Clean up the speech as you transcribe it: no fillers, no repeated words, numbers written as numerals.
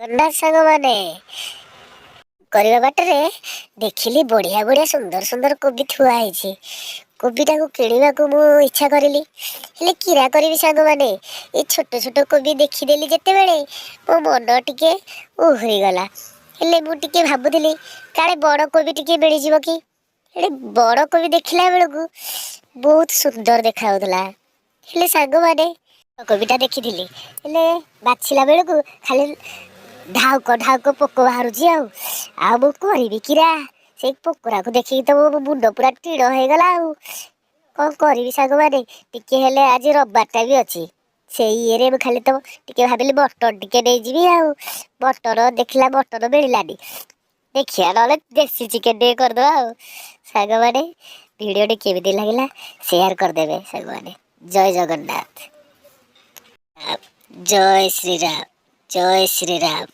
ଜଗନ୍ନାଥ। ସାଙ୍ଗମାନେ, କରିବା ବାଟରେ ଦେଖିଲି ବଢ଼ିଆ ବଢ଼ିଆ ସୁନ୍ଦର ସୁନ୍ଦର କୋବି ଥୁଆ ହେଇଛି। କୋବିଟାକୁ କିଣିବାକୁ ମୁଁ ଇଚ୍ଛା କରିଲି, ହେଲେ କିରା କରିବି ସାଙ୍ଗମାନେ? ଏ ଛୋଟ ଛୋଟ କୋବି ଦେଖିଦେଲି ଯେତେବେଳେ, ମୋ ମନ ଟିକେ ଉହୁରିଗଲା। ହେଲେ ମୁଁ ଟିକେ ଭାବୁଥିଲି, କାଳେ ବଡ଼ କୋବି ଟିକେ ମିଳିଯିବ କି। ହେଲେ ବଡ଼ କୋବି ଦେଖିଲା ବେଳକୁ ବହୁତ ସୁନ୍ଦର ଦେଖାଯାଉଥିଲା। ହେଲେ ସାଙ୍ଗମାନେ, କୋବିଟା ଦେଖିଥିଲି, ହେଲେ ବାଛିଲା ବେଳକୁ ଖାଲି ଢାଉକ ଢାଉକ ପୋକ ବାହାରୁଛି। ଆଉ ମୁଁ କରିବି କିରା? ସେଇ ପୋକରାକୁ ଦେଖିକି ତ ମୋ ମୁଣ୍ଡ ପୁରା ଟିଣ ହେଇଗଲା। ଆଉ କ'ଣ କରିବି ସାଙ୍ଗମାନେ? ଟିକେ ହେଲେ ଆଜି ରବିବାରଟା ବି ଅଛି, ସେଇ ଇଏରେ ମୁଁ ଖାଲି ତ ଟିକେ ଭାବିଲି ମଟନ ଟିକେ ନେଇଯିବି। ଆଉ ମଟନ ଦେଖିଲା, ମଟନ ମିଳିଲାନି। ଦେଖିବା, ନହେଲେ ଦେଶୀ ଚିକେନ ଟିକେ କରିଦେବା। ଆଉ ସାଙ୍ଗମାନେ, ଭିଡ଼ିଓଟି କେମିତି ଲାଗିଲା ସେୟାର କରିଦେବେ ସାଙ୍ଗମାନେ। ଜୟ ଜଗନ୍ନାଥ, ଜୟ ଶ୍ରୀରାମ, ଜୟ ଶ୍ରୀରାମ।